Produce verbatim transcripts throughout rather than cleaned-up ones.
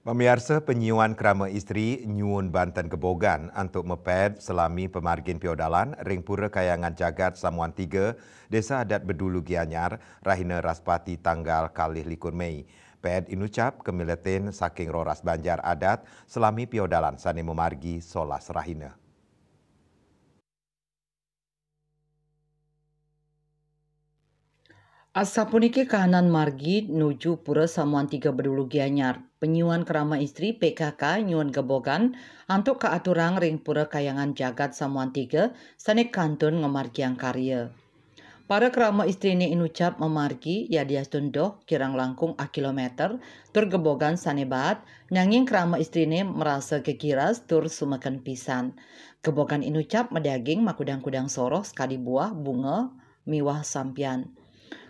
Pamiarsa, penyuan krama istri nyuun banten gebogan antuk meped selami pemargin piodalan ring Pura Kayangan Jagat Samuan Tiga, Desa Adat Bedulu Gianyar, rahina Raspati tanggal kalih likur Mei. Ped inucap kamiletin saking roras banjar adat selami piodalan sane mamargi solas rahina. Asapuniki kahanan margi nuju Pura Samuan Tiga Bedulu Gianyar. Penyuan krama istri P K K nyuun gebogan antuk kaaturang ring Pura Kayangan Jagat Samuan Tiga sane kantun ngamargiang karya. Para krama istrine inucap mamargi yadiastun doh kirang langkung akilometer tur gebogan sane baat, nanging krama istrine marasa gegiras tur sumeken pisan. Gebogan inucap madaging makudang-kudang soroh sakadi buah, bunga, miwah sampian.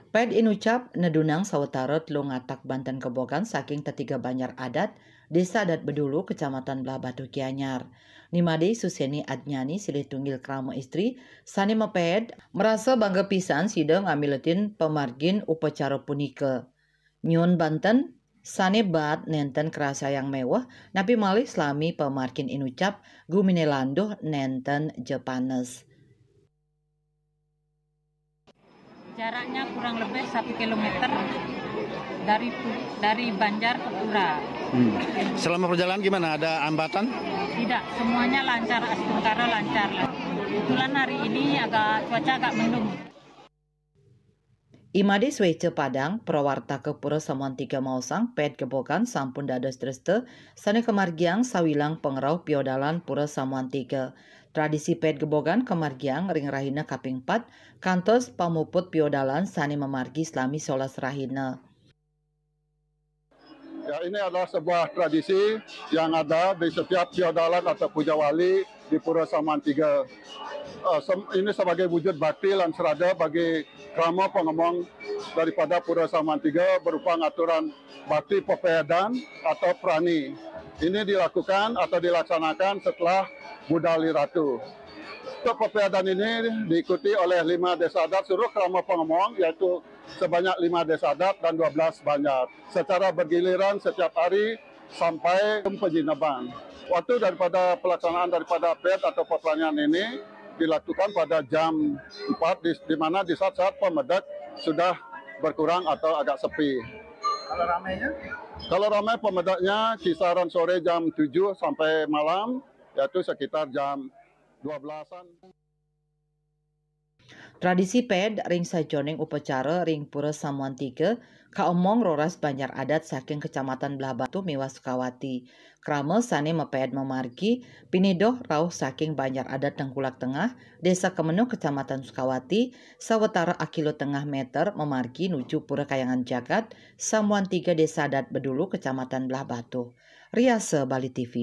Ped inucap nedunang sawatara telu ngatak banten gebogan saking tetiga banjar adat, Desa Adat Bedulu, Kecamatan Blahbatuh Gianyar. Nimade Suseni Adnyani, silih tunggil krama istri sane maped, marasa bangga pisan sida ngamiletin pamargin upacara punika. Nyuun banten sane baat nenten krasayang meweh, napi malih selami pamargin inucap gumine landuh nenten ja panes. Jaraknya kurang lebih satu kilometer dari pu-, dari Banjar ke Pura. Hmm. Selama perjalanan gimana? Ada hambatan? Tidak, semuanya lancar, astungkara lancar lah. Kebetulan hari ini agak, cuaca agak mendung. Imade Sweca Padang, prawartaka Pura Samuan Tiga maosang, ped gebogan sampun dados dresta sane kamargiang sawilang pangrauh piodalan Pura Samuan Tiga. Tradisi ped gebogan kamargiang ring rahina kaping pat, kantos pamuput piodalan sane mamargi selami solas rahina. Ya, ini adalah sebuah tradisi yang ada di setiap piodalan atau puja wali di Pura Samuan Tiga. Eh, sem-, ini sebagai wujud bakti lan srada bagi krama pangemong daripada Pura Samuan Tiga berupa ngaturan bakti pepedan atau prani. Ini dilakukan atau dilaksanakan setelah Budali Ratu. Untuk pepedan ini diikuti oleh lima desa adat seluruh krama pangemong, yaitu sebanyak lima desa adat dan dua belas banjar, secara bergiliran setiap hari sampai pejineban. Waktu daripada pelaksanaan daripada ped atau peperangan ini dilakukan pada jam empat, di, di mana di saat-saat pemedek sudah berkurang atau agak sepi. Kalau ramainya? Kalau ramai pemedeknya kisaran sore jam tujuh sampai malam, yaitu sekitar jam dua belasan. Tradisi ped ring sajoning upacara ring Pura Samuan Tiga kaomong roras banjar adat saking Kecamatan Blahbatuh miwah Sukawati. Krama sane maped mamargi pinih doh rauh saking banjar adat Tengkulak Tengah, Desa Kemenuh, Kecamatan Sukawati, sawatara akilo tengah meter mamargi nuju Pura Kayangan Jagat Samuan Tiga, Desa Adat Bedulu, Kecamatan Blahbatuh. Riasa Bali T V.